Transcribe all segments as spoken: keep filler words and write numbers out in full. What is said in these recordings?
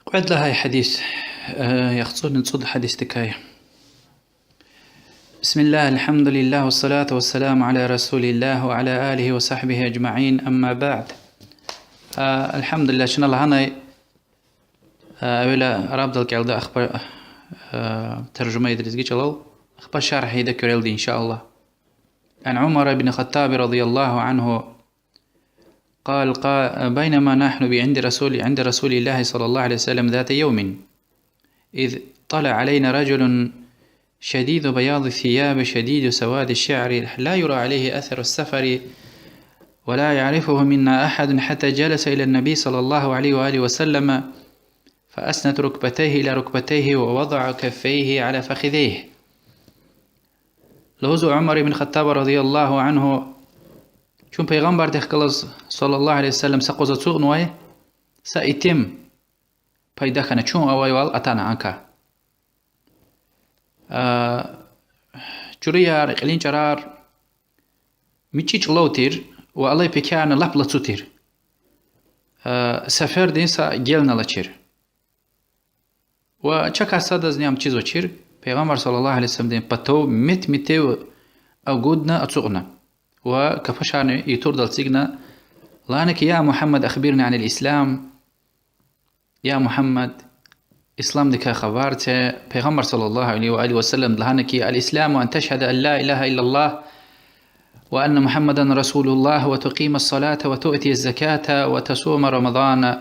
Кьвед лагьай гьадис, э, яхцӀурни цӀуд гьадисдикай. بسم الله، الحمد لله، والصلاة والسلام على رسول الله وعلى آله وصحبه أجمعين، أما بعد. А, альгьамдулиллагь, чна лагьанай, а, эвела арабдал кӀелда, ахпа, а, таржума ийида лезги чӀалал, ахпа шаргь ийида куьрелди, إن شاء الله. عن عمر بن الخطاب رضي الله عنه قال، قا-، بينما نحن عند رسول، عند رسول الله صلى الله عليه وسلم ذات يوم، إذ طلع علينا رجل شديد بياض الثياب شديد سواد الشعر لا يرى عليه أثر السفر ولا يعرفه منا أحد حتى جلس إلى النبي صلى الله عليه وآله وسلم فأسند ركبتيه إلى ركبتيه ووضع كفيه على فخذيه. Лугьузва Умар ибн Хаттаба رضي الله عنه: чун Пайгъамбардихъ галаз, صلى الله عليه وسلم, са къуз ацукьнавай, са итим пайда хьана, чун авайвал атана анка. А, чуруяр, кьилин чӀарар мичӀи чӀулав тир ва алай пекярни лап лацу тир. А, сефердин са гелни алачир. Ва чакай садазни ам чизвачир, Пайгъамбар صلى الله عليه وسلمдин патав мет-метив агудна ацукьна. Ва капашарни ютурдал эцигна, лагьана ки: يا محمد، أخبرني عن الإسلام. Я Мугьаммад, исламдикай хабар це. Пайгъамбар صلى الله عليه وآله وسلمди лагьана ки: الإسلام أن تشهد أن لا إله إلا الله وأن محمدا رسول الله وتقيم الصلاة وتؤتي الزكاة وتصوم رمضان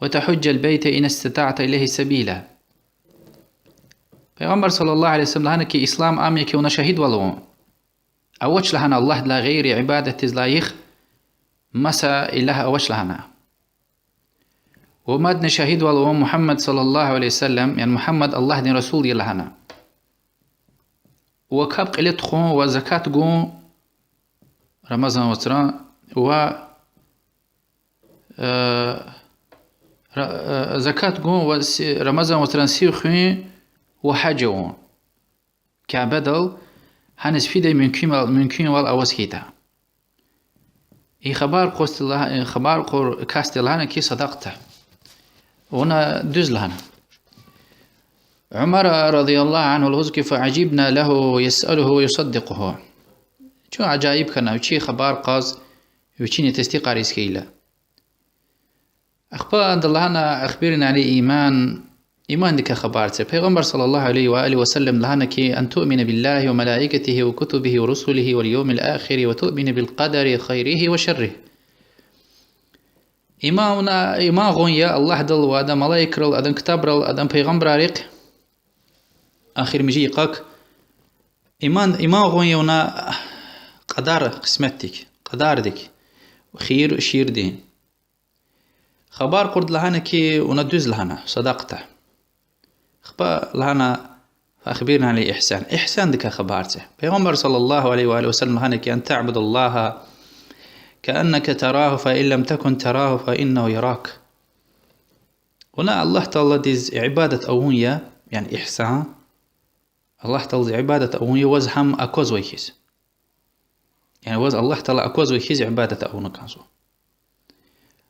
وتحج البيت إن استطعت إليه سبيلا. Пайгъамбар صلى الله عليه وسلمди лагьана ки: ислам ам я ки вуна шагьидвал авун, авач лагьана Аллагьдилай гъейри ибадатдиз лайих маса илагь авач лагьана. Ва мадни шагьидвал авун Мугьаммад صلى الله عليه وسلم, яни Мугьаммад Аллагьдин расул я лагьана. Ва капӀ кьиле тухун ва закат гун Рамазан вацран, ва, э, ра-, э, закат гун ва си-, Рамазан вацран сив хуьн ва гьаж авун Кябедал, гьаниз фидай мумкинвал, мумкинвал аваз хьайитӀа. И хабар кьурди ла-, хабар кьур касди лагьана ки: садакьта. Вуна дуьз лагьана. Умара رضي الله عنه лугьуз ки: فعجبنا له يسأله ويصدقه. Чун ажаиб хьана, вичи хабар кьаз, вичини тестикьариз хьайила. Ахпа ада лагьана: أخبرني عن الإيمان, имандикай хабар це. Пайгъамбар صلى الله عليه وآله وسلم лагьана ки: أن تؤمن بالله وملائكته وكتبه ورسله واليوم الآخر وتؤمن بالقدر خيره وشره. Иман вуна, иман гъун я Аллагьдал ва адан малаикрал, адан ктабрал, адан пайгъамбаррихъ, ахирмжи йикъак. Иман, иман гъун я вуна кьадар, къисметдик, кьадардик, хийир-шийирдин. Хабар кьурди лагьана ки: вуна дуьз лагьана, садакьта. Ахпа лагьана: فأخبرني عن الإحسان. Игьсандикай хабар це. Пайгъамбар صلى الله عليه وآله وسلم лагьана ки: أن تعبد الله كأنك تراه فإن لم تكن تراه فإنه يراك. Вуна Аллагь Тааладиз ибадат авун я, яни игьсан, Аллагь Тааладиз ибадат авун я ваз гьам аквазвай хьиз. Яни ваз Аллагь Таала аквазвай хьиз ибадат авуна кӀанзава.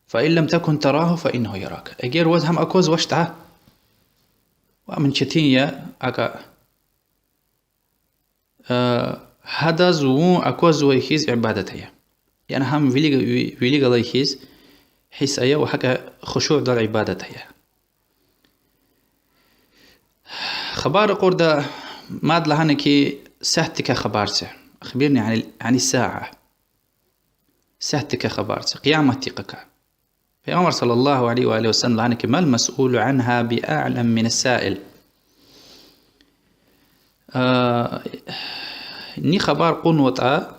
فإن لم تكن تراه فإنه يراك. Эгер ваз гьам аквазвачтӀа, ва ам четин я, акӀа, э, гьадаз вун аквазвай хьиз ибадат ая. Яни гьам вилик, ви-, вилик галай хьиз гьисс ая ва гьакӀа хушуъдал ибадат ая. Хабар кьурда мад лагьана ки: сятдикай хабар це. أخبرني عن ال-، عن الساعة. Сятдикай хабар це, Къияматдин йикъакай. Пайгъамбар صلى الله عليه وآله وسلم лагьана ки: ما المسؤول عنها بأعلم من السائل. А, ни хабар кьунватӀа,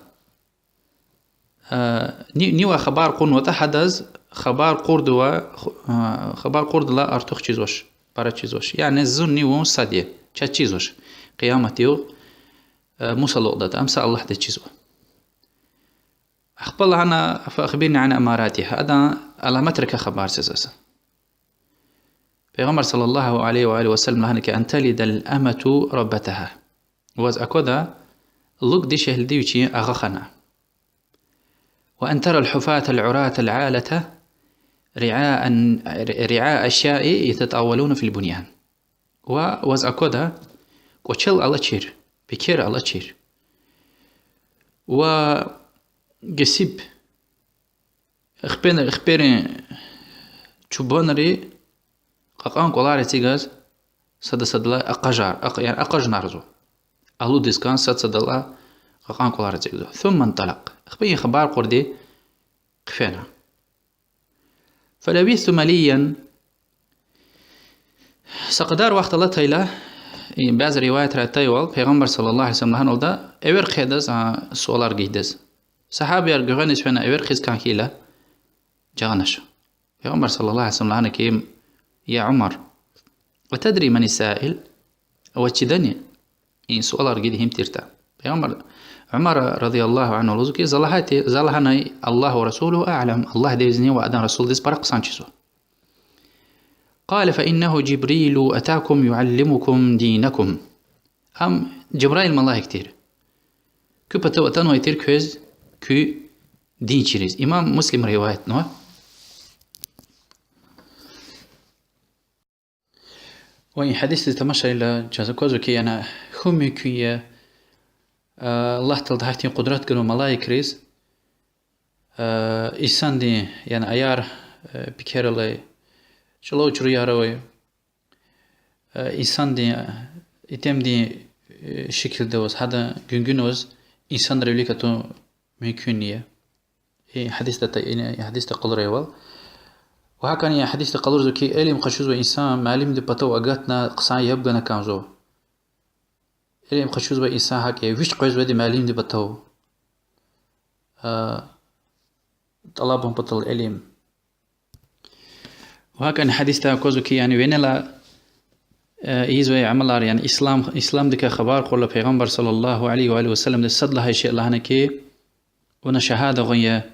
а, ни-, нивай хабар кьунватӀа, гьадаз хабар кьурдава, ху-, а, хабар кьурдалай артух чизвач, пара чизвач. Яни зунни вун сад я, чаз чизвач. Къияматдин югъ, а, мус алукьдатӀа, ам са Аллагьдиз чизва. Ахпа лагьана: فأخبرني عن أماراتها. Адан аламатрикай хабар це заз. Пайгъамбар صلى الله عليه وآله وسلم лагьана ки: أن تلد الأمة ربتها. Ваз аквада лукӀ дишегьлиди вичин агъа хьана. وأن ترى الحفاة العراة العالة رعاء، رعاء أشياء يتطاولون في البنيان. Ва ваз аквада кӀвачел алачир, пекер алачир. Ва кесиб хпен-, хперин чубанри кьакьан кӀвалар эцигиз, сада-садалай акъажар, акъ-, яни акъажунарзава. Алудиз кӀан сад-садалай кьакьан кӀвалар эцигзава. ثم انطلق. Ахпа и хабар кьурди хъфена. فلبثت مليا. Са кьадар вахт алатайла, и бязи риваятра атайвал, Пайгъамбар صلى الله عليه وسلم лагьаналда, эвер хъийиз, а, суалар гайидаз. Сагьабияр гуьгъуьниз фена эвер хъийиз кӀан хьайила, жагъанач. Пайгъамбар صلى الله عليه وسلم лагьана ки: يا عمر، أتدري من السائل؟ Ваз чидани и суалар гайиди гьим тиртӀа? Пайгъамбар, Умара رضي الله عنه лугьузва ки, за лагьай ти-, за лагьанай: الله ورسوله أعلم, Аллагьдизни ва адан расулдиз пара хъсан чизва. قال: فإنه جبريل أتاكم يعلمكم دينكم. Ам Жабраил малаик тир. Куь патав атанвай тир квез куь дин чириз. Имам Муслима риваятнава. Ва и гьадисдиз тамашайла чаз аквазва ки, яни, хьун мумкин я, а, Аллагь Таалади гьахьтин къудрат ганва малаикриз, а, инсандин, яни аяр, а, пекер алай, чӀулав чуруяр авай, а, инсандин, а, итимдин, а, шикилда аваз, гьадан гуьнгуьна аваз инсанрин вилик атун мумкин я. И гьадисда та-, и гьадисда къалурайвал. Ва гьакӀни и гьадисда къалурзава ки, илим къачузвай инсан муаллимдин патав агатна хъсан яб гана кӀанзава. Илим къачузвай инсан гьакӀ я, вич къвезвайди муаллимдин патав, а, тӀалабун патал илим. Ва гьакӀни гьадисда аквазва ки, яни винелай, э, ийизвай амалар, яни ислам, исламдикай хабар кьурла Пайгъамбар صلى الله عليه وآله وسلمди сад лагьай шей лагьана ки, вуна шагьада гъун я,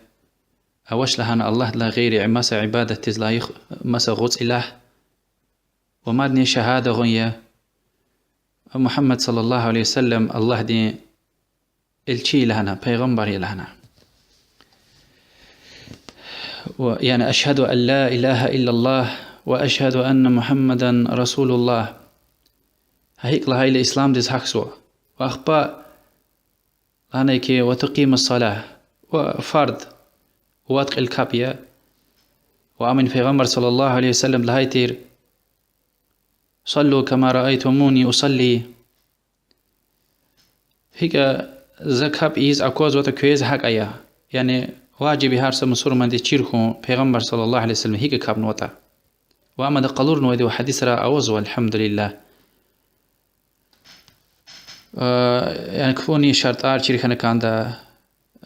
авач лагьана Аллагьдилай гъейри маса ибадатдиз лайих маса гъуц илагь, ва мадни шагьада гъун я, Мугьаммад صلى الله عليه وسلم Аллагьдин элчи я лагьана, пайгъамбар я лагьана. Ва, яни, أشهد أن لا إله إلا الله وأشهد أن محمدا رسول الله. Гьа икӀ лагьайла исламдиз гьахьзава. Ва ахпа лагьанай ки, وتقيم الصلاة, ва фарз вад кьил капӀ я. Ва амни Пайгъамбар صلى الله عليه وسلم лагьай тир: صلوا كما رأيتموني أصلي. ГьикӀ за капӀ ийиз аквазватӀа квез, гьакӀ ая. Яни важиб я гьар са мусурмандиз чир хьун Пайгъамбар صلى الله عليه وسلم гьикӀ капӀнаватӀа. Ва ам ада къалурнавайди ва гьадисра авазва, الحمد لله. Э, яни капӀунин шартӀар чир хьана кӀанда,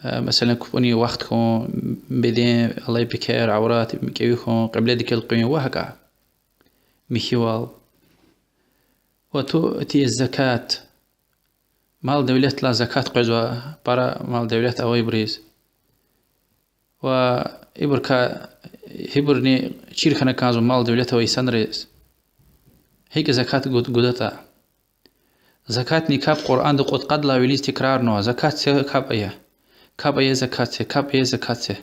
э, месела, капӀунин вахт хьун, беден алай пекер, аврат, кӀеви хьун, кьибледихъ элкъуьн ва гьакӀа. Михьивал. Ва туъти закат. Мал-девлетлай закат къвезва, пара мал-девлет авайбуруз. Ва ибурукай гьибурни чир хьана кӀанзава мал-девлет авай инсанриз. ГьикӀ закат гуд-, гудатӀа. Закатни капӀ Къуръанда кьудкъадалай виниз текрарнава: закат це, капӀ ая. КапӀ ая, закат це, капӀ ая, закат це.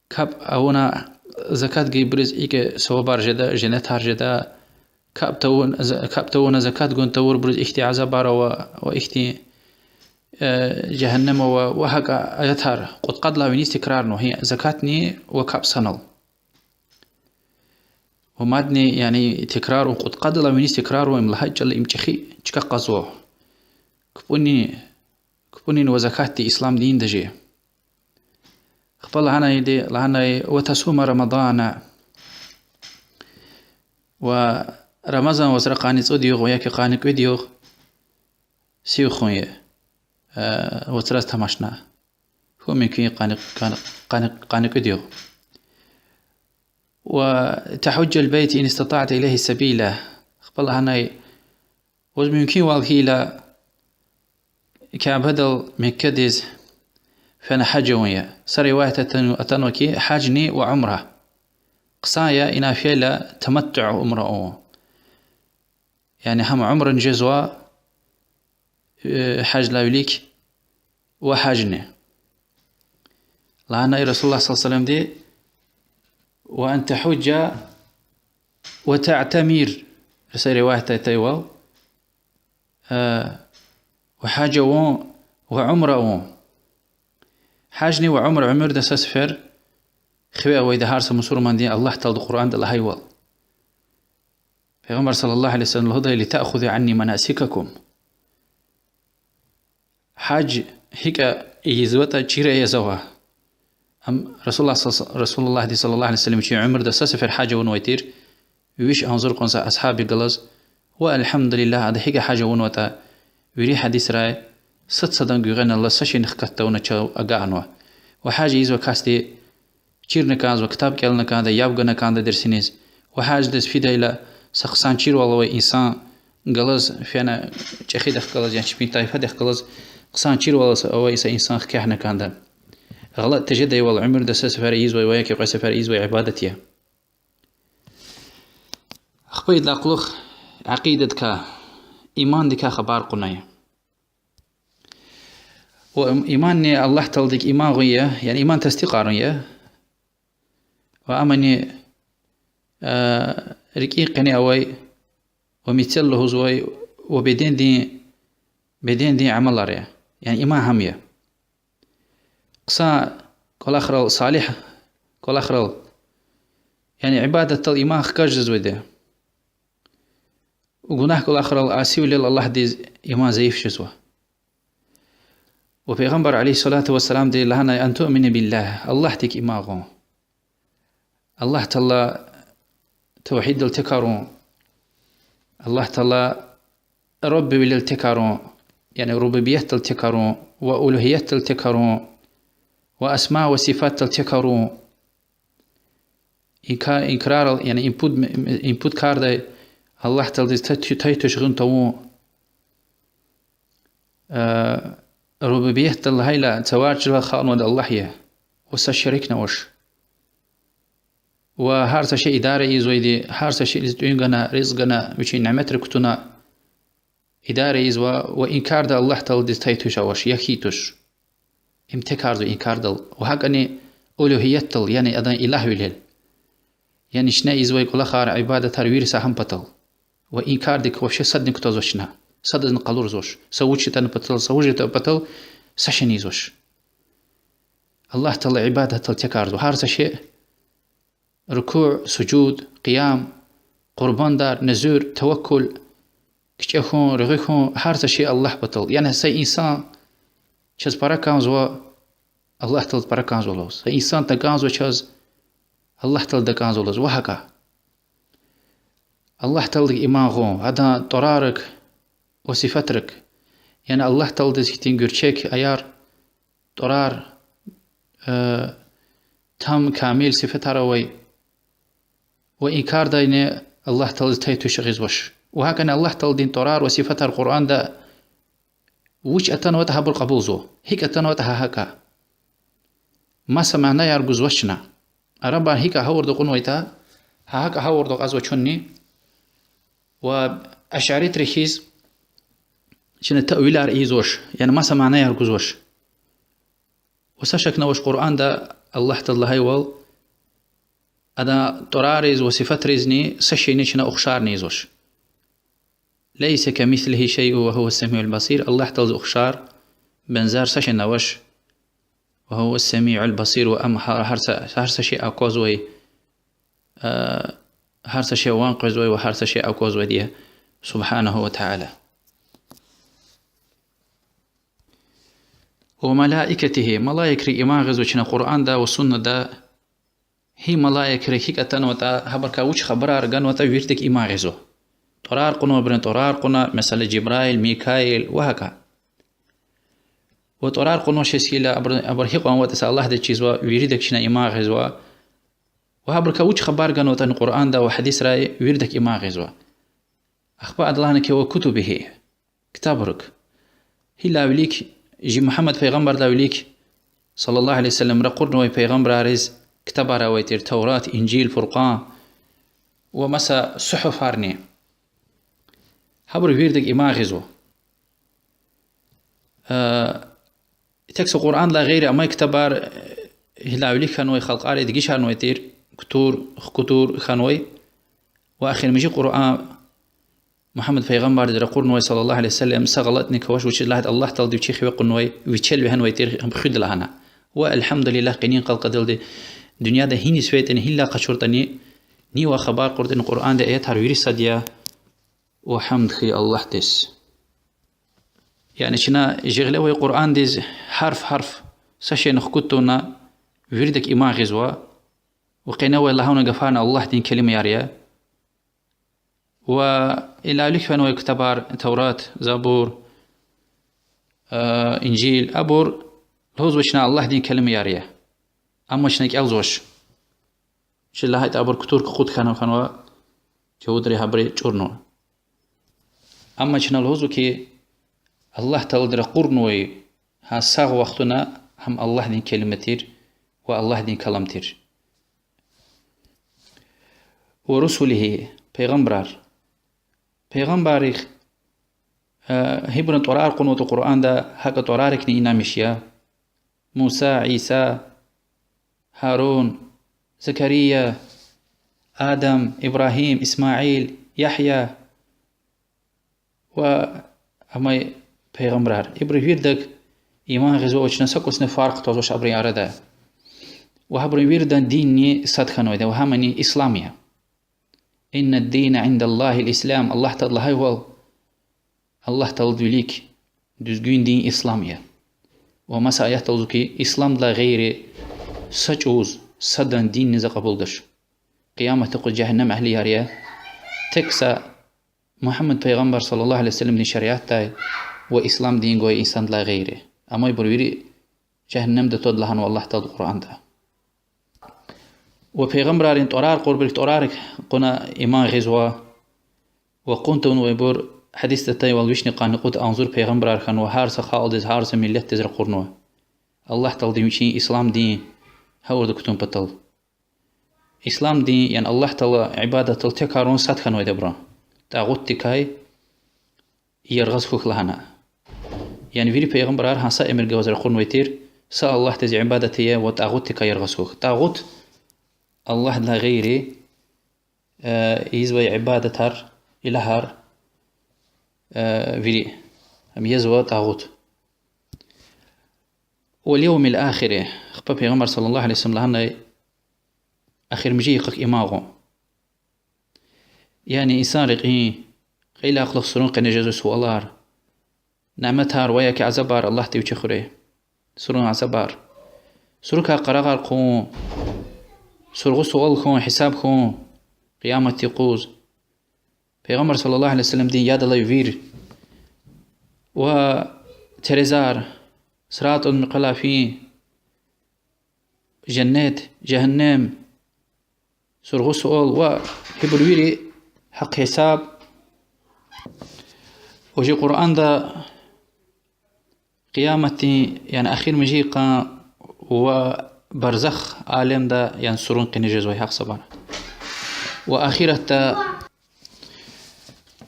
КапӀ авуна закат гайибуруз икӀ савабар жеда, женнетар жеда. КапӀ тавун-, за-, капӀ тавуна закат гун тавурбуруз ихьтин азабар ава ва ихьтин, э, жегьеннем ава ва гьакӀа аятар кьудкъадалай виниз текрарнава, гьи, закатни ва капӀ санал. Ва мадни, яни, текрарун, кьудкъадалай виниз текрарун, им лагьай чӀал, им чӀехи чка кьазва. КапӀуни, капӀунин ва закатдин ислам динда жи. Ахпа лагьанайди, лагьанай: وتصوم رمضان. Ва Рамазан вацра къанни цӀуд югъ ва я ки къанни кӀуьд югъ сив хъувун я, э, вацраз тамашна. Хьун мумкин я къанни, къанни, къанни, къанни кӀуьд югъ. وتحج البيت إن استطعت إليه سبيلا. Ахпа лагьанай: ваз мумкинвал хьайила, Кябедал Меккадиз фена гьаж авун я. Са риваятда атан-, атанва ки, гьажни ва умра. Хъсан я инай фейила таматтуъ умра авун. Яни гьам умрани жезва, э, гьаждилай вилик ва гьажни. Лагьанай رسول الله صلى الله عليه وسلمди: وأن تحج وتعتمر. Са риваятда атайвал, э, ва гьаж авун, ва умра авун. Гьажни ва умра уьмуьрда са сефер хиве авайди гьар са мусурманди, Аллагь Таалади Къуръанда лагьайвал. Пайгъамбар صلى الله عليه وسلم лугьудай: لتأخذوا عني مناسككم. Гьаж гьикӀ ийизватӀа чира язава. Ам Расулуллагь صلى الله عليه وسلم вичин уьмуьрда са сефер гьаж авунвай тир, виш агъзур кьван са асгьабдихъ галаз, ва الحمد لله, ада гьикӀ гьаж авунватӀа, вири гьадисрай сад садан гуьгъуьналлаз са шейни хкат тавуна чав агакьнава. Ва гьаж ийизвай касди чирна кӀанзава, ктаб кӀелна кӀанда, яб гана кӀанда дерсиниз. Ва гьаждиз фидайла са хъсан чирвал авай инсан галаз фена, чӀехидихъ галаз, яни чпин тайфадихъ галаз хъсан чирвал авай са инсан хкягъна кӀанда. ГъалатӀ тежедайвал уьмуьрда са сефер ийизвай ва яки кьве сефер ийизвай ибадат я. Ахпа идалай кьулухъ акъидадикай, имандикай хабар кьунай. Ва иманни Аллагь Тааладик иман гъун я, яни иман тасдикьарун я. Ва амани, э, рикӀин къене авай, ва мецел лугьузвай, ва бедендин, бедендин амалар я. Яни иман гьам я. Хъсан кӀвалахрал, салигь кӀвалахрал, яни ибадатдал иман хкаж жезвайди. Гунагь кӀвалахрал, асивилел Аллагьдиз иман зайиф жезва. Ва Пайгъамбар عليه الصلاة والسلامди лагьанай: أن تؤمن بالله, Аллагьдик иман гъун. Аллагь Таала тавгьиддал текарун, Аллагь Таала Раббивилел текарун, яни рубубиятдал текарун, ва улугьиятдал текарун, ва асма ва сифатдал текарун. Инка-, инкрарал, яни им пуд, им пуд кардай Аллагь Тааладиз тай-, тай туш гъун тавун. Э, рубубиятдал лагьайла, цавар чӀал халкьнавайди Аллагь я, ва са шерикни авач. Ва гьар са шей идара ийизвайди, гьар са шейиниз тӀуьн гана, ризкь гана, вичин няметрик кутуна, идара ийизва, ва инкарда Аллагь Тааладиз тай туш авач, я хьи туш. Им текарзава инкардал. Ва гьакӀани улугьиятдал, яни адан илягьвилел. Яни чна ийизвай кӀвалахар, ибадатар вири са гьам патал. Ва инкардик вообще садни кутазвач чна. Садазни къалурзавач. Са вуч ятӀани патал, са вуж ятӀа патал, са шейни ийизвач. Аллагь Таала ибадатдал текарзава. Гьар са шей, рукуъ, сужуд, къиям, къурбандар, незуьр, таваккул, кичӀе хьун, регъуь хьун, гьар са шей Аллагь патал. Яни са инсан чаз пара кӀанзава, Аллагь Тааладиз пара кӀанзава лугьуз. Са инсан такӀанзава чаз, Аллагь Тааладиз такӀанзава лугьуз. Ва гьакӀа. Аллагь Тааладик иман гъун, адан тӀварарик ва сифатрик. Яни Аллагь Тааладиз хьтин гуьрчег, аяр, тӀварар, э, там, камил сифатар авай. Ва инкардайни Аллагь Тааладиз тай туш гъизвач. Ва гьакӀани Аллагь Тааладин тӀварар ва сифатар Къуръанда вуч атанватӀа гьабур кьабулзава. ГьикӀ атанватӀа гьа гьакӀа. Маса манаяр гузвач чна. Арабар гьикӀ гъавурда кьунвайтӀа, гьа гьакӀа гъавурда кьазва чунни. Ва ашаритри хьиз чна таъвилар ийизвач, яни маса манаяр гузвач. Ва са шакни авач Къуръанда Аллагь Таалади лагьайвал, адан тӀварариз ва сифатризни са шейни чна ухшарни ийизвач. ليس كمثله شيء وهو السميع البصير. Аллагь Тааладиз ухшар, бензер са шейни авач. وهو السميع البصير, ва ам гьа-, гьар са, гьар са шей аквазвай, а, гьар са шей ван къвезвай ва гьар са шей аквазвайди я, سبحانه وتعالى. وملائكته, малаикрик иман гъизва чна Къуръанда ва суннада, гьи малаикри гьикӀ атанватӀа, гьабурукай вуч хабарар ганватӀа виридак иман гъизва. ТӀварар кьунвайбурун тӀварар кьуна, месела, Жибраил, Микаил ва гьакӀа. Ва тӀварар кьунвачиз хьайила, абур, абур гьикьван аватӀа са Аллагьдиз чизва, виридак чна иман гъизва. Ва гьабурукай вуч хабар ганватӀани Къуръанда ва гьадисрай, виридак иман гъизва. Ахпа ада лагьана хьи, وكتبه, ктабрик. Гьилай вилик, жи Мугьаммад пайгъамбардилай вилик, صلى الله عليه وسلم, ракъурнавай пайгъамбарриз ктабар авай тир: Таврат, Инжил, Фуркъан ва маса сугьуфарни. Гьабур виридак иман гъизва. Э, тек са Къуръандилай гъейри амай ктабар, э, гьилай вилик хьанвай халкьари дегишарнавай тир, кутур, хкудур хьанвай, ва эхиримжи Къуръан Мугьаммад пайгъамбардиз ракъурнавай, صلى الله عليه وسلم, са гъалатӀни квач, вучиз лагьайтӀа Аллагь Таалади вичи хиве кьунвай, вичел вегьенвай тир хуьда лагьана. Ва الحمد لله, къенин къал кьадалди дуьньяда гьиниз фейитӀани, гьинлай къачуртӀани, нивай хабар кьуртӀани, Къуръандин аятар вири сад я, ва гьамд хьуй Аллагьдиз. Яни чна жагъиле авай Къуръандиз гьарф-гьарф са шейни хкуд тавуна, виридак иман гъизва, ва къене авай лагьана гафарни Аллагьдин келимаяр я. Ва илавлух фенвай ктабар, Таврат, Забур, э, Инжил, абур лугьузва чна Аллагьдин келимаяр я. Амма чна кӀелзавач. Вучиз лагьайтӀа абур кутур кукъуд хьана хьанва, жавудри гьабури чӀурнава. Амма чна лугьузва хьи, Аллагь Таалади ракъурнавай гьа сагъ вахтунда гьам Аллагьдин келима тир ва Аллагьдин калам тир. ورسله, пайгъамбарар. Пайгъамбаррихъ, э, гьибурун тӀварар кьунватӀа Къуръанда, гьакӀа тӀварарикни инанмиш я: Муса, Иса, Гьарун, Закария, Адам, Ибрагьим, Исмаил, Ягья ва амай пайгъамбарар. Ибуру виридак иман гъизва ва чна са кӀусни фаркъ твазвач абурун арада. Ва гьабурун виридан динни сад хьанвайди я, ва гьамни ислам я. إن الدين عند الله الإسلام, Аллагь Таалади лагьайвал, Аллагь Тааладин вилик дуьзгуьн дин ислам я. Ва маса аятда лугьузва хьи, исламдилай гъейри са чӀавуз, садан динни за кьабулдач. Къияматдин юкъуз жегьеннем агьлияр я тек са Мугьаммад пайгъамбар صلى الله عليه وسلمдин шариатдай ва ислам дин гвай инсандилай гъейри. Амайбур вири жегьеннемда твада лагьанва Аллагь Таалади Къуръанда. Ва пайгъамбаррин тӀварар кьурбур тӀварарик кьуна иман гъизва, ва кьун тавунвайбур, гьадисда атайвал, вишни къанни кьуд агъзур пайгъамбарар хьанва, гьар са халкьдиз, гьар са миллетдиз ракъурнава Аллагь Таалади вичин ислам дин гьавурда кутун патал. Ислам дин, яни Аллагь Таала ибадатдал текарун сад хьанвайди я абурун. ТӀагъутдикай яргъаз хьухь лагьана. Яни вири пайгъамбарар гьа са эмир гваз ракъурнавай тир: са Аллагьдиз ибадат ая ва тӀагъутдикай яргъаз хьухь. ТӀагъут Аллагьдилай гъейри, э, ийизвай ибадатар, илагьар, э, вири. Ам язва тӀагъут. واليوم الآخر, ахпа пайгъамбар صلى الله عليه وسلم лагьанай: эхиримжи йикъак иман гъун. Яни инсан рекьин кьейидалай кьулухъ сурун къене жезвай суалар, няметар ва я ки азабар Аллагьди вичи хуьрай. Сурун азабар. Сурукай къарагъар хъувун, сургъу-суал хьун, гьисаб хьун къияматдин юкъуз. Пайгъамбар صلى الله عليه وسلمдин яд алай вир ва терезар, Сиратун муькъвелай фин, женнет, жегьеннем, сургъу-суал ва гьибур вири гьахъ-гьисаб. Ва чи Къуръанда къияматдин, яни эхиримжи йикъан ва барзах алемда, яни сурун къене жезвай гьахъ-гьисабар. Ва ахиратда,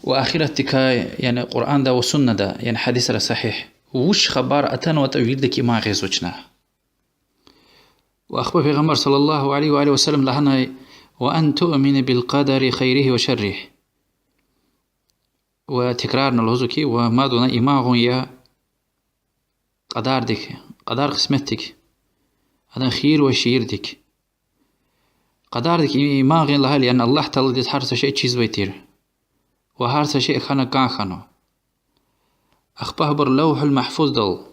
ва ахиратдикай, яни Къуръанда ва суннада, яни гьадисра сагьигь, вуч хабар атанватӀа, виридак иман гъизва чна. Ва ахпа пайгъамбар صلى الله عليه وعلى آله وسلم лагьанай: وأن تؤمن بالقدر خيره وشره. Ва текрарна лугьузва хьи, ва мад вуна иман гъун я кьадардик, кьадар-къисметдик, адан хийир ва шийирдик. Кьадардик иман гъин лагьайла, яни Аллагь Тааладиз гьар са шей чизвай тир ва гьар са шей хьана кӀан хьанва. Ахпа гьабур Лавгьул Магьфуздал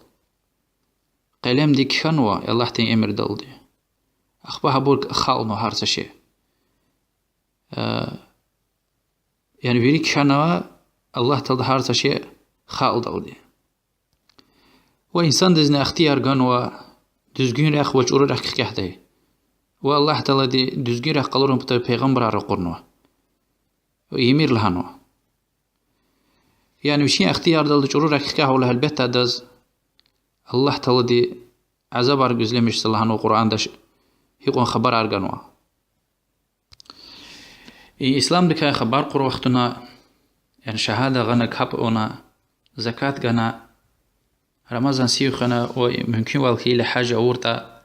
къелемдик кхьенва Аллагьдин эмирдалди. Ахпа гьабур халкьнава гьар са шей. Э, яни вири кхьенва Аллагь Таалади гьар са шей халкьдалди. Ва инсандизни ихтияр ганва дуьзгуьн рехъ ва чӀуру рехъ кхьихьдай. Ва Аллагь Таалади дуьзгуьн рехъ къалурун патал пайгъамбарар ракъурнава. Ва ийимир лагьанва. Яни вичин ихтиярдалди чӀуру рехъ кхьихьайвал, гьелбетда, адаз Аллагь Таалади азабар гуьзлемишзава лагьанва Къуръанда, гьикьван хабарар ганва. И исламдикай хабар кьур вахтунда, яни шагьада гъана, капӀ авуна, закат гана, Рамазан сив хвена ва мумкинвал хьайила гьаж авуртӀа,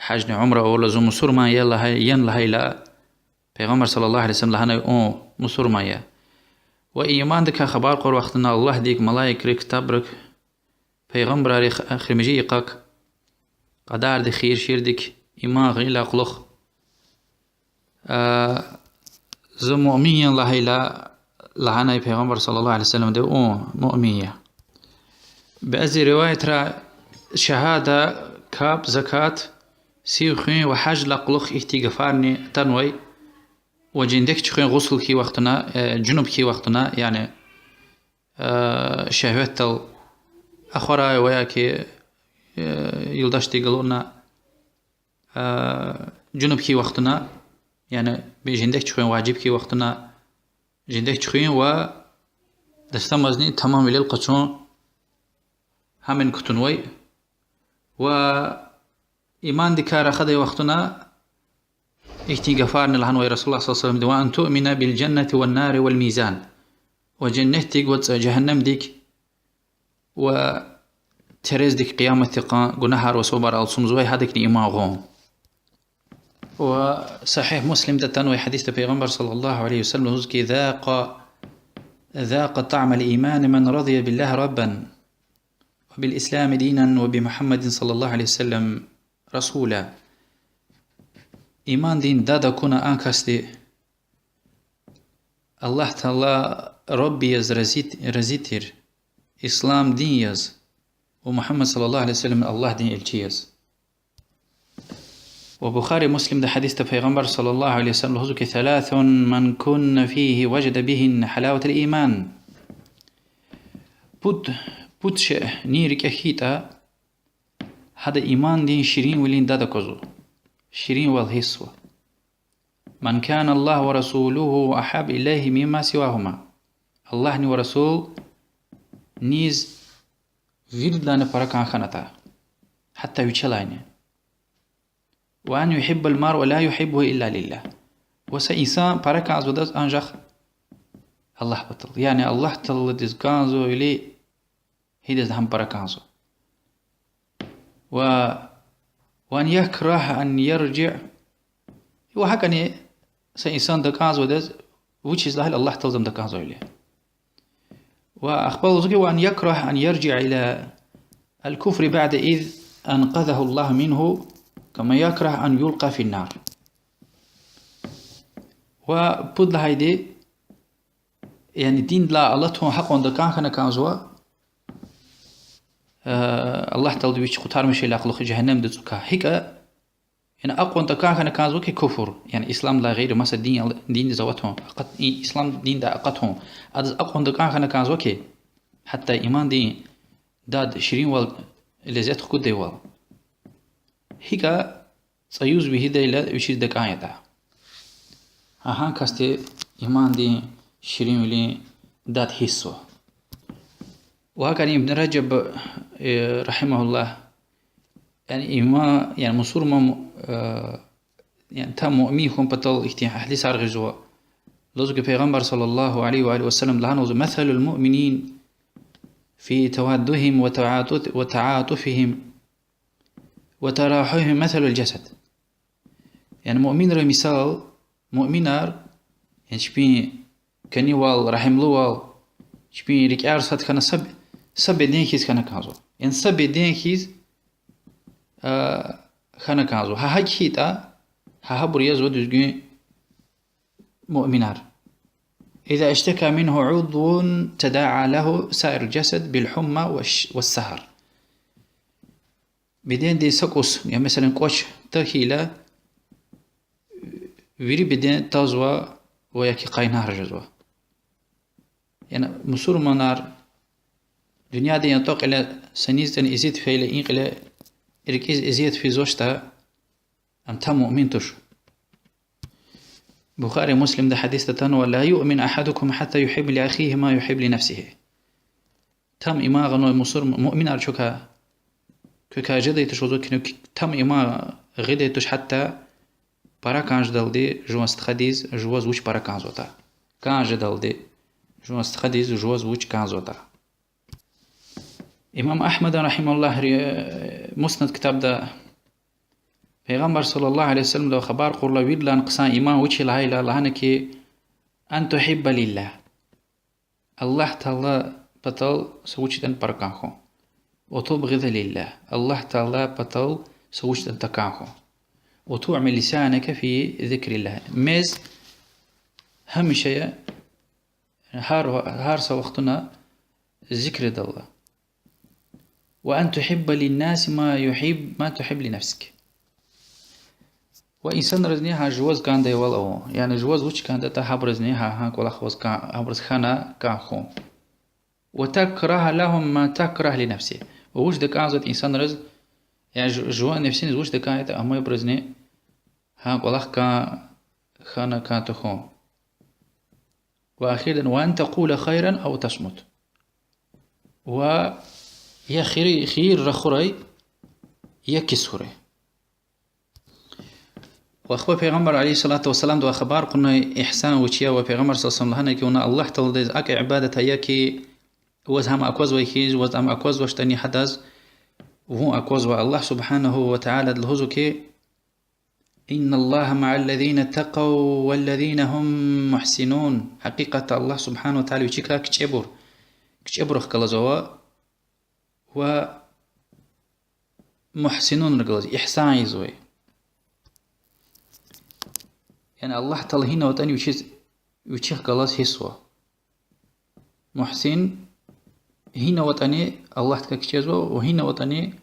гьажни умра авурла, зун мусурман я лагьай, ян лагьайла, Пайгъамбар صلى الله عليه وسلم лагьанай: ун мусурман я. Ва имандикай хабар кьур вахтунда Аллагьдик, малаикрик, ктабрик, пайгъамбаррик, эхиримжи йикъак, кьадардик, хийир-шийирдик иман гъайидалай кьулухъ, а, зун муъмин я лагьайла, лагьанай Пайгъамбар صلى الله عليه وسلمди: ун муъмин я. Бязи риваятра шагьада, капӀ, закат, сив хуьн ва гьаждилай кьулухъ ихьтин гафарни атанвай, ва жендек чуьхуьн гъусл хьайи вахтунда, э, жунуб хьайи вахтунда, яни, э, шагьватдал ахварай ва яки, э, юлдашди галуна, э, жунуб хьайи вахтунда, яни жендек чуьхуьн важиб хьайи вахтунда, жендек чуьхуьн ва дастамазни тамамвилел къачун, гьамни кутунвай. Ва имандикай рахадай вахтунда ихьтин гафарни лагьанвай رسول الله صلى الله عليه وسلمди: وأن تؤمن بالجنة والنار والميزان. Ва женнетдик ва ц-, жегьеннемдик ва терездик, къияматдин къан гунагьар ва сувабар алцумзавай, гьадакни иман гъун. Ва Сагьигь Муслимда атанвай гьадисда Пайгъамбар صلى الله عليه وسلم лугьуз ки: ذاق، ذاق طعم الإيمان من رضي بالله ربا وبالإسلام دينا وبمحمد صلى الله عليه وسلم رسولا. Имандин дад акуна а касди, Аллагь Таала Рабби яз рази, рази тир, Ислам дин яз, ва Мугьаммад صلى الله عليه وسلم Аллагьдин элчи яз. Ва Бухари, Муслимда гьадисда Пайгъамбар صلى الله عليه وسلم лугьузва ки: ثلاث من كن فيه وجد بهن حلاوة الإيمان. Пуд, пуд шей нин рикӀе хьайитӀа, гьада имандин ширинвилин дад аквазва, ширинвал гьиссзава. من كان الله ورسوله أحب إليه مما سواهما. Аллагьни ва Расул низ виридалайни пара кӀан хьанатӀа, гьатта вичелайни. وأن يحب المرء لا يحبه إلا لله. Ва са инсан пара кӀанзавайдаз анжах Аллагь патал. Яни Аллагь Тааладиз кӀанзавайвиляй гьидаз гьам пара кӀанзава. Ва وأن يكره أن يرجع. Ва гьакӀни са инсан дакӀанзавайдаз, вучиз лагьайтӀа Аллагь Тааладиз ам дакӀанзавайвиляй. Ва ахпа лугьузва ки وأن يكره أن يرجع إلى الكفر بعد إذ أنقذه الله منه كما يكره أن يلقى في النار. Ва пуд лагьайди, яни диндилай алатун гьакьван дакӀан хьана кӀанзава, э, Аллагь Таалади вич къутармишайдалай кьулухъ жегьеннемдин цӀукай. ГьикӀ, яни акьван дакӀан хьана кӀанзава ки куфр, яни исламдилай гъейри маса дин ал-, диндиз аватун, акъат-, и-, ислам диндай акъатун. Адаз акьван дакӀан хьана кӀанзава ки, гьатта имандин дад, ширинвал, лезет хкуддайвал. ГьикӀ цӀуз вегьидайла вичиз дакӀан ятӀа, гьа касди имандин ширинвилин дад гьиссзава. Ва гьакӀни Ибн Ражаб, э, رحمه الله, яни иман, яни мусурман, э, яни там муъмин хьун патал ихьтин гьадисар гъизва. Лугьузва ки Пайгъамбар صلى الله عليه وعلى آله وسلم лагьанва: مثل المؤمنين في توادهم وتعاطف-، وتعاطفهم وتراحمهم مثل الجسد. Яни муъминрин мисал, муъминар, яни чпин кӀанивал, регьимлувал, чпин рикӀер сад хьана са, са беден хьиз хьана кӀанзава. Яни са беден хьиз, а, хьана кӀанзава. Гьа гьакӀ хьайитӀа, гьа гьабур язва дуьзгуьн муъминар. إذا اشتكى منه عضو تداعى له سائر الجسد بالحمى والش-، والسهر. Бедендин са кӀус, я, месела, кӀвач тахьайла, вири беден тазва ва яки къайнар жезва. Яни мусурманар дуьньядин ятӀа кьиле са низ ятӀани эзият фейила, и кьиле рикӀиз эзият физвачтӀа, ам там муъмин туш. Бухари, Муслимда гьадисда атанва: لا يؤمن أحدكم حتى يحب لأخيه ما يحب لنفسه. Там иман гъанвай мусурм-, муъминар чукай, квекай жедай туш, лугьузва ки, там иман гъидай туш, гьатта пара кӀан жедалди жуван стхадиз жуваз вуч пара кӀанзаватӀа. КӀан жедалди жуван стхадиз жуваз вуч кӀанзаватӀа. Имам Агьмада, رحمه الله, ри-, Муснад ктабда Пайгъамбар صلى الله عليه وسلمдавай хабар кьурла виридалай хъсан иман вуч я лагьайла, лагьана ки, أن تحب لله, Аллагь Таала патал са вуч ятӀани пара кӀан хьун. وتبغض لله, Аллагь Таала патал са вуч ятӀани такӀан хьун. وتعمي لسانك في ذكر الله, мез гьамиша я, гьар, гьар са вахтунда зикрдалла. وأن تحب للناس ما يحب، ما تحب لنفسك. Ва инсанризни гьа жуваз кӀандайвал авун, яни жуваз вуч кӀандатӀа, гьабуризни гьа, гьа кӀвалах ваз кӀан, гьабуриз хьана кӀан хьун. وتكره لهم ما تكره لنفسك. Ва вуч такӀанзаватӀа инсанриз, яни жу-, жуван нефсиниз вуч такӀан ятӀа, амайбуризни гьа кӀвалах кӀан, хьана кӀан тахьун. Ва ахирдани, وأن تقول خيرا أو تصمت. Ва я хийир, хийир рахурай, я кис хьурай. Ва ахпа Пайгъамбар عليه الصلاة والسلامдавай хабар кьунай игьсан вуч я, ва Пайгъамбар صلى الله عليه وسلم лагьана ки, вуна Аллагь Тааладиз акӀ ибадат ая ки, ваз гьам аквазвай хьиз, ваз ам аквазвачтӀани гьадаз вун аквазва. Аллагь سبحانه وتعالىди лугьузва ки, إن الله مع الذين اتقوا والذين هم محسنون. Гьакъикъатда Аллагь سبحانه وتعالى вичикай кичӀебур, кичӀебурухъ галазва ва محسنون галаз, игьсан ийизвай. Яни Аллагь Таала гьинаватӀани вичиз, вичихъ галаз гьисзава. Мугьсин гьинаватӀани Аллагьдикай кичӀезва ва гьинаватӀани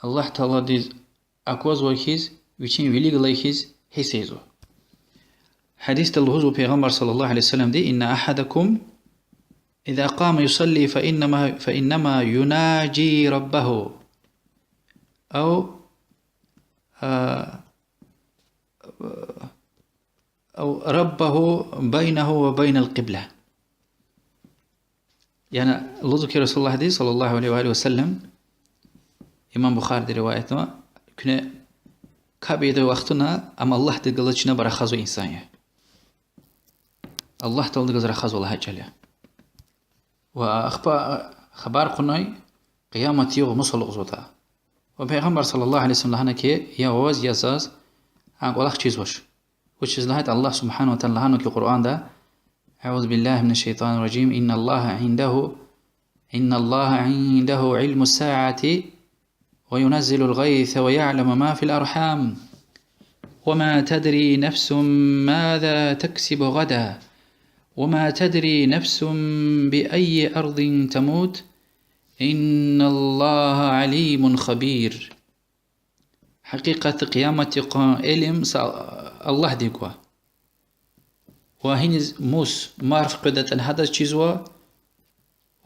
Аллагь Тааладиз аквазвай хьиз, вичин вилик галай хьиз гьисс ийизва. Гьадисда лугьузва Пайгъамбар صلى الله عليه وسلمди: إن أحدكم إذا قام يصلي فإنما، فإنما يناجي ربه. أو، а, أو ربه بينه وبين القبلة. Яни лугьузва ки Расулуллагьди صلى الله عليه وآله وسلم, имам Бухариди риваятнава, куьне капӀ ийидай вахтунда ам Аллагьдихъ галаз чна рахазва инсан я. Аллагь Тааладихъ галаз рахазва лагьай чӀал я. Ва ахпа хабар кьунай къиямат югъ мус алукӀзаватӀа. Ва Пайгъамбар صلى الله عليه وسلم лагьана ки, я ваз, я заз а кӀвалах чизвач. Вучиз лагьайтӀа Аллагь سبحانه وتعالى лагьанва ки Къуръанда: أعوذ بالله من الشيطان الرجيم. إن الله عنده، إن الله عنده علم الساعة وينزل الغيث ويعلم ما في الأرحام وما تدري نفس ماذا تكسب غدا وما تدري نفس بأي أرض تموت إن الله عليم خبير. Гьакъикъатда къиямат йикъан илим са Аллагьдихъ гва. Ва гьиниз мус марф къведатӀани гьадаз чизва,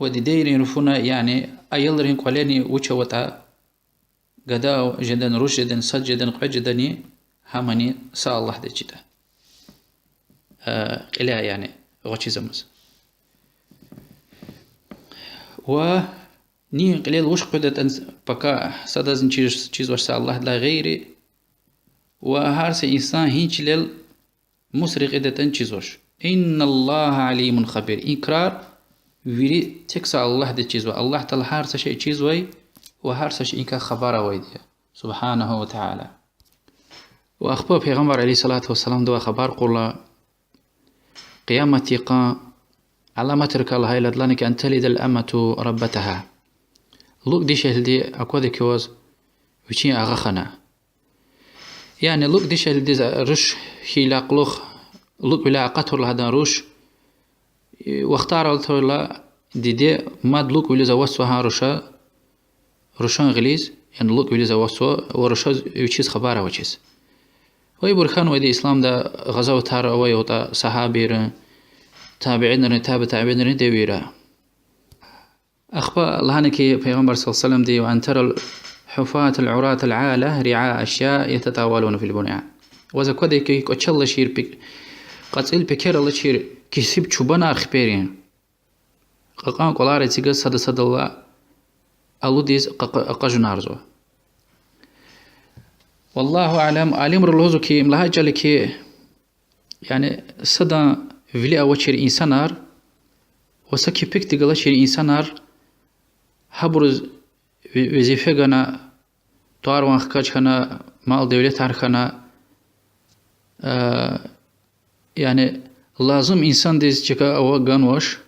ва дидейрин руфуна, яни аялрин кӀвалени вуч аватӀа, гада жедани, руш жедани, сад жедани, кьвед жедани, гьамани са Аллагьдиз чида. Э, кьиляй, яни гъвечӀизамаз. Ва нин кьилел вуч къведатӀани пака садазни чиз-, чизвач са Аллагьдилай гъейри. Ва гьар са инсан гьи чилел мус рекьидатӀани чизвач. إن الله عليم خبير. И крар вири тек са Аллагьдиз чизва. Аллагь Таала гьар са шей чизвай ва гьар са шейиникай хабар авайди я, سبحانه وتعالى. Ва ахпа Пайгъамбар عليه الصلاة والسلامдавай хабар кьурла къиямат йикъан аламатрикай лагьайла, лагьана ки: أن تلد الأمة ربتها. ЛукӀ дишегьлиди аквада кваз вичин агъа хьана. Яни лукӀ дишегьлидиз руш хьайила кьулухъ, лукӀвиляй акъатурла гьадан руш, вахтар алатайла диде мад лукӀвилиз аватзава гьа руша, рушан гъилиз, яни лукӀвилиз аватзава ва рушаз вичиз хабар авачиз. Ва ибур хьанвайди исламда гъазаватар авай ятӀа сагьабийрин, табиинрин, таби табиинрин девирда. Ахпа лагьана ки Пайгъамбар صلى الله عليه وسلمди: وأن ترى الحفاة العراة العالة رعاء الشاء يتطاولون في البنيان. Ваз аквада ки кӀвачел алачир, пе-, кьацӀил пекер алачир кесиб чубанар хиперин кьакьан кӀвалар эцигиз сада-садалай алудиз къакъ-, акъажунарзава. والله أعلم, алимри лугьузва ки, им лагьай чӀал я ки, яни садан вили авачир инсанар ва са кепекдихъ галачир инсанар, гьабуруз ве-, везифе гана тӀвар-ван хкаж хьана, мал-девлетар хьана, яни лазим инсандиз чка авай ганвач,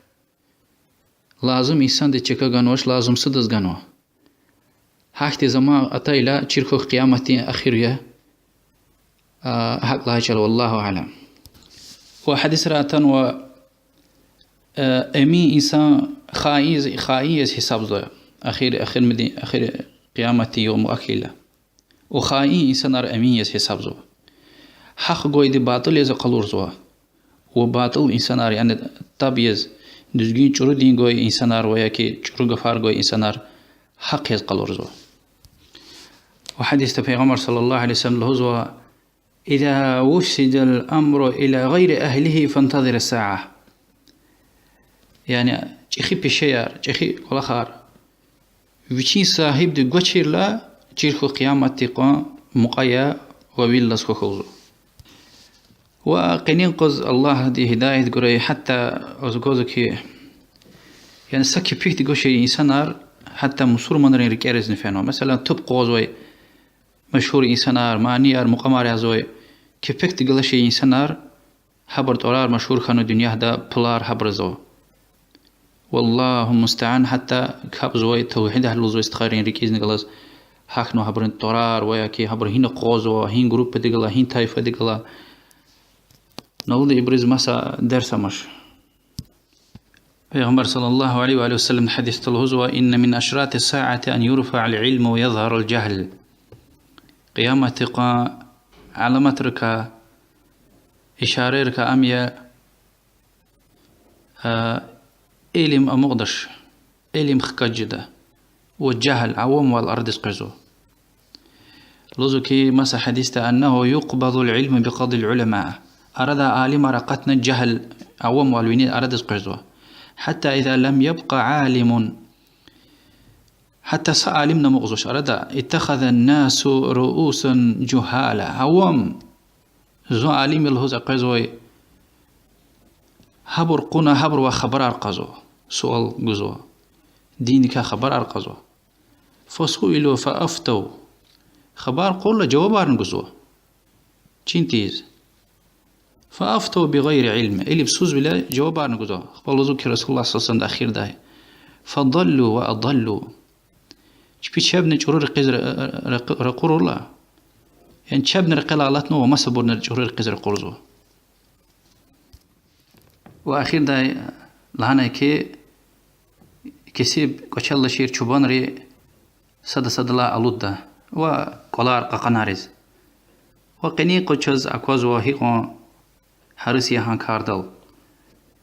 лазим инсандиз чка ганвач, лазимсудаз ганва. Гьахьтин заман атайла чир хьухь, къияматдин эхир я, гьакӀ лагьай чӀал, والله أعلم. Ва гьадисра атанва, эмин инсан хаин, хаин яз гьисабзава, эхир, эхир, эхир къияматдин югъ акьилла. Ва хаин инсанар эмин яз гьисабзава. Гьахъ гвайди батӀил яз къалурзава. Ва батӀил инсанар, яни таб яз, дуьзгуьн чӀуру дин гвай инсанар ва яки чӀуру гафар гвай инсанар гьахъ яз къалурзава. Ва гьадисда Пайгъамбар صلى الله عليه وسلم лугьузва: إذا وسد الأمر إلى غير أهله فانتظر الساعة. Яни чӀехи пешеяр, чӀехи кӀвалахар вичин сагьибди гвачирла, чир хьухь, къияматдин къугъваз мукьва я ва вил алаз хьухь лугьузва. Ва къенин къуз Аллагьди гьидаят гурай, гьатта аквазва хьи, яни са кепекдихъ галачир инсанар гьатта мусурманрин рикӀеризни фенва. Месела, туб къугъвазвай машгьур инсанар, манияр, мукьвамар язавай, кепекдихъ галачир инсанар, гьабурун тӀварар машгьур хьанва дуьньяда, пулар гьабуруз ава. والله المستعان, гьатта капӀзавай, тавгьид агьлу лугьузвай стхайрин рикӀизни галаз гьахьнава гьабурун тӀварар ва яки гьабур гьина къугъвазва, гьи группадихъ гала, гьи тайфадихъ гала. Налуди ибуруз маса дерс амач. Пайгъамбар صلى الله عليه وآله وسلم гьадисда лугьузва: إن من أشراط الساعة أن يرفع العلم ويظهر الجهل. Къияматдин къугъван аламатрикай, ишарайрикай ам я, илим амукьдач, илим хкаж жеда, ва жагьил, авамвал арадиз къвезва. Лугьузва хьи, маса гьадисда: أنه يقبض العلم بقبض العلماء. Арадай алимар акъатна, жагьил, авамвал виниз арадиз къвезва. حتى إذا لم يبق عالم. Гьатта са алимни амукьзавач арада. اتخذ الناس رءوسا جهالا. Авам, зун алим я лугьуз акъвезвай, гьабур кьуна, гьабурувай хабарар кьазва, суал гузва, диндикай хабарар кьазва. فسئلوا فأفتوا. Хабар кьурла жавабарни гузва. Чин тийиз. فأفتوا بغير علم. Илим сузвиляй жавабарни гузва. Ахпа лугьузва хьи, رسول الله صلى الله عليه وسلمда эхирдай: فضلوا وأضلوا. Чпи чебни чӀуру рекьиз ра-, ра-, ракъурла, яни чебни рекьелай алатнава ва масабурни чӀуру рекьиз ракъурзава. Ва эхирдай лагьанай хьи, кесиб кӀвачел алачир чубанри сада-садалай алудда ва кӀвалар кьакьанариз. Ва къенин къуз чаз аквазва гьикьван гьарис я гьа кардал.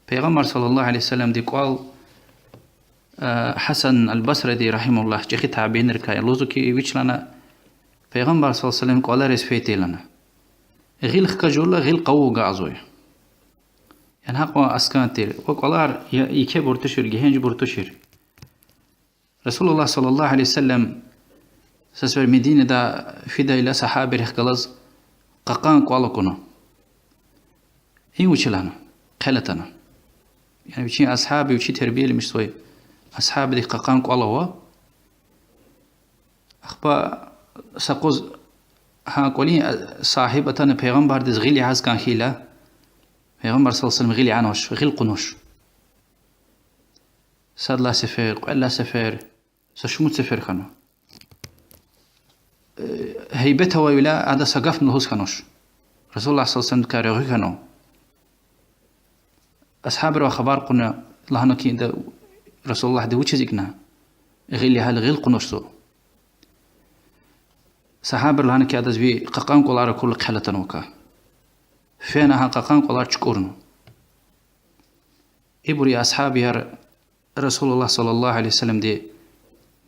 Пайгъамбар صلى الله عليه وسلمдин кӀвал, Гьасан аль-Басриди, رحمه الله, чӀехи табиинрикай, лугьузва хьи, вич лагьана, Пайгъамбар صلى الله عليه وسلم кӀвалериз фейитӀа лагьана, гъил хкажурла гъил къавув агакьзавай. Яни гьакьван аскӀан тир. Ва кӀвалар я-, екебур тушир, гегьенжбур тушир. رسول الله صلى الله عليه وسلم са сефер Мединада фидайла, сагьабийрихъ галаз кьакьан кӀвал акуна. И вуч я лагьана, хъел атана. Яни вичин асгьаб, вичи тербияламишзавай асгьабдихъ кьакьан кӀвал ава. Ахпа са къуз гьа кӀвалин сагьиб атана Пайгъамбардиз гъил ягъиз кӀан хьайила, Пайгъамбар صلى الله عليه وسلم гъил ягъанвач, гъил кьунвач. Сад лагьай сефер, кьвед лагьай сефер, са шумуд сефер хьанва. Гьейбет авайвиляй ада са гафни лугьуз хьанвач. رسول الله صلى الله عليه وسلمдикай регъуь хьанва. Асгьабривай хабар кьуна, лагьана хьи, ида Расулуллагьди вучиз икӀна? Гъил ягъайла гъил кьунвач зун. Сагьабийри лагьана хьи, адаз ви кьакьан кӀвалар акурла хъел атанвакай. Фена гьа кьакьан кӀвалар чукӀурна. Ибуру асгьабияр رسول الله صلى الله عليه وسلمди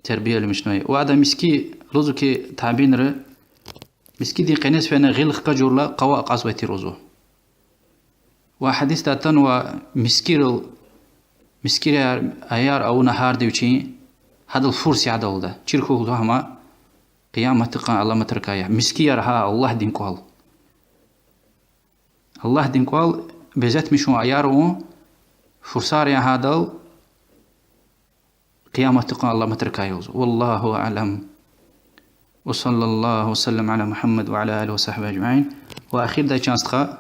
тербияламишнавай. Ва ада миски, лугьузва хьи, табиинри, мискидин къенез фена гъил хкажурла къаву акьазвай тир лугьузва. Ва гьадисда атанва мискирал, мискирар, аяр авуна гьарда вичин, гьадал фурс я гьадалда. Чир хьухь лугьузва гьам къияматдин къугъван аламатрикай я. Мискияр гьа Аллагьдин кӀвал. Аллагьдин кӀвал безетмишун, аяр авун фурсар я гьадал, къияматдин къугъван аламатрикай я лугьузва. والله أعلم. وصلى الله وسلم على محمد وعلى آله وصحبه أجمعين. Ва эхирдай, чан стха,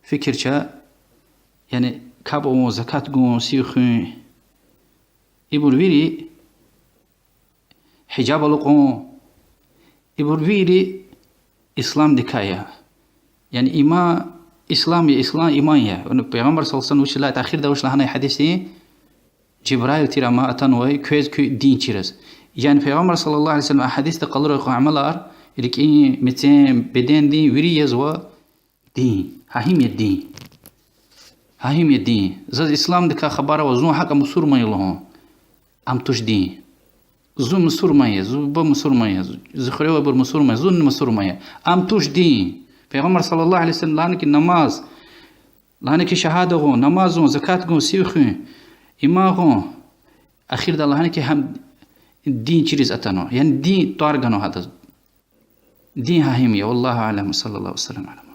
фикир це, яни капӀ авун, закат гун, сив хуьн, ибур вири, гьижаб алукӀун, ибур вири исламдикай я. Яни иман, ислам я, ислам иман я. Пайгъамбар صلى الله عليه وسلم вуч лагьана, эхирда вуч лагьанай гьадисдин? Жибраил тир ам атанвай квез куь дин чириз. Яни Пайгъамбар صلى الله عليه وسلم а гьадисда къалурай кьван амалар, рикӀин, мецин, бедендин вири язва дин. Гьа гьим я дин. Гьа гьим я дин. Заз исламдикай хабар ава, зун гьакӀа мусурман я лугьун. Ам туш дин. Зун мусурман я, зи буба мусурман я, зи хуьре авайбур мусурман я, зун мусурман я. Ам туш дин. Пайгъамбар صلى الله عليه وسلم лагьана хьи намаз, лагьана хьи шагьада гъун, намаз авун, закат гун, сив хуьн, иман гъун. Эхирда лагьана хьи гьам дин чириз атанва. Яни дин тӀвар ганва гьадаз. Дин гьа гьим я. والله أعلم، وصلى الله وسلم على محمد.